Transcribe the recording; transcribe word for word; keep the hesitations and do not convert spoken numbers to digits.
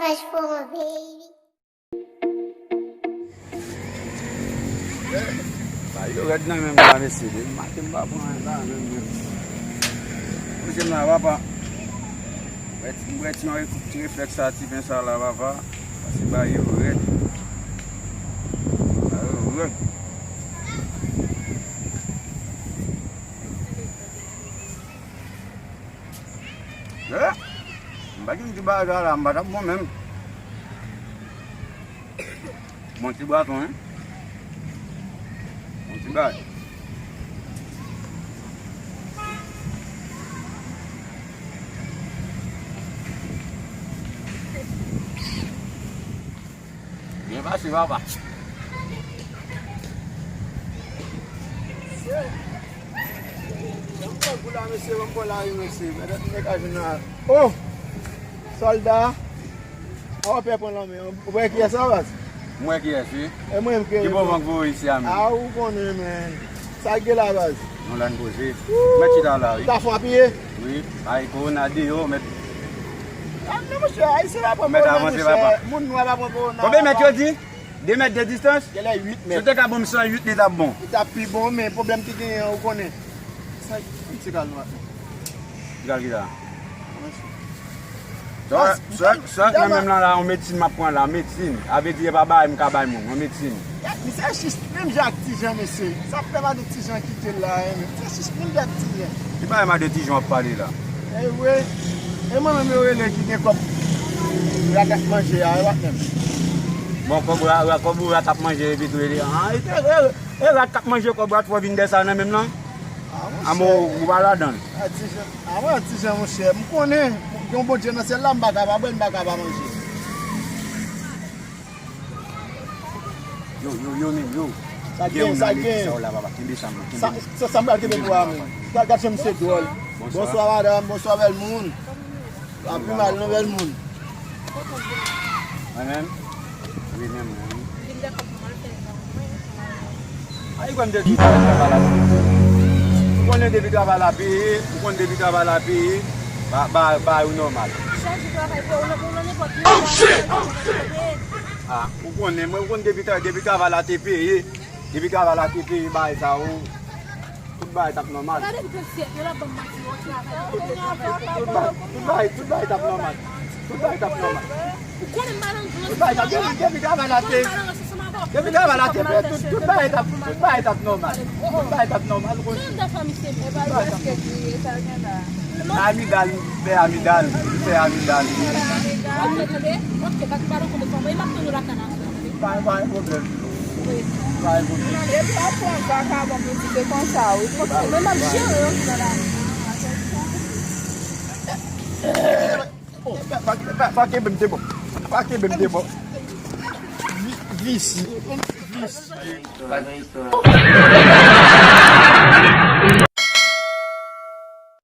Cash for my baby. Sa yo rèd nan menm la, mesye. Depi maten m pa pran anyen la menm, menm. Poze m la, papa. Wè ti, wè ti, yon ti reflèks sa, ti pen sa la, papa. Pase ba yo rèd. Ba yo rèd. Eh, m pa t gen ti bagay la, m pa t ap bon menm. Bon ti bwason, wi. Bon ti bagay. Byen pase, papa. Mesye, jan m pran kou la, mesye, ban m pran lari, mesye. Mèt nèg a jwenn la. Oh! Sòlda! A w pè pran lanmè. Ou wè kiyès la, baz? M wè kiyès, wi. E mwen menm ki... Ki bon van k voye isi a menm? A, ou konnen, men. Sa k gen la, baz? Nou la n poze. Mèt chita la, wi. Ta fwa piye? Wi, ay, kowona deyò, mèt. A, men monchè, Ayisyen pa pran kowona, monchè. Mèt avanse, papa. Moun nwa pa pran kowona, papa. Konbyen mèt yo di? De mèt de distans? Genlè uit mèt. Si w te ka ban m san uit, li t ap bon. Li t ap pi bon, men pwoblèm ki genyen an, ou konnen. Sa, m ti kal nou atè. Ti kal ki sa? Sa, sa, sa nan menm lan la, yon medsin m ap pran la, medsin. A vle di, e pa bagay m ka bay moun, yon medsin. Misye jis menm jan ak Ti Jan, mesye. Sa fè pa de Ti Jan kite l la, hein, men. Misye jis menm jan ak Ti Jan. Li pa menm de Ti Jan w ap pale la. E vre. E mwen menm yo rele ki gen kòb rat ap manje a, e rat menm. Bon, kòb ra-, ra-, kòb ou rat ap manje epi tou rele. Ah, e, e, e rat k ap manje kòb rat fò vin dè sa nan menm lan. Ah, monchè. Amo, ou pa ladan l. Ah, Ti Jan. Ah, mwen, Ti Jan, monchè. M konnen, gen yon Bondye nan syèl la, m pa ka pa bwè, m pa ka pa manje. Yo, yo, yo, menm, yo. Sa gen, sa gen. Sa w la, papa. Kenbe sa, man. Kenbe sa. Sa, sa, sa m pral kenbe pou a, men. Gad, gad jan misye dwòl. Bonswa. Bonswa, madanm. Bonswa, bèl moun. A pi mal, non, bèl moun. Mwen menm? Wi, menm, menm. Ay, kwè m te di travay la. Ou konnen depi travay la peye, ou konnen depi travay la peye, ba, ba, ba yo nòmal. Chak jou travay peye, ou nan, ou nan nenpòt peyi. Ah, ou konnen, mwen, ou konnen depi tra-, depi travay la te peye, depi travay la te peye, bagay sa yo, tout bagay t ap nòmal. Gade pou pèsyèt, yo la ban m manti, yo travay. Tout bagay, tout bagay, tout bagay t ap nòmal. Tout bagay t ap nòmal. Ou konnen m pa nan... Tout bagay t ap, depi, depi travay la te, depi travay la te peye, tout, tout bagay t ap, tout bagay t ap nòmal. Tout bagay t ap nòmal, ou konnen. Tout bagay t ap nòmal. Amidal, fè amidal, fè amidal. Pa, pa gen pwoblèm. Pa gen pwoblèm. Depi w ap pran vakabon pou di te konsa, wi. Men m ap jere yo. Oh, pa, pa, pa, pa kenbe m te bon. Pa kenbe m te bon. Vi-, visi. Visi.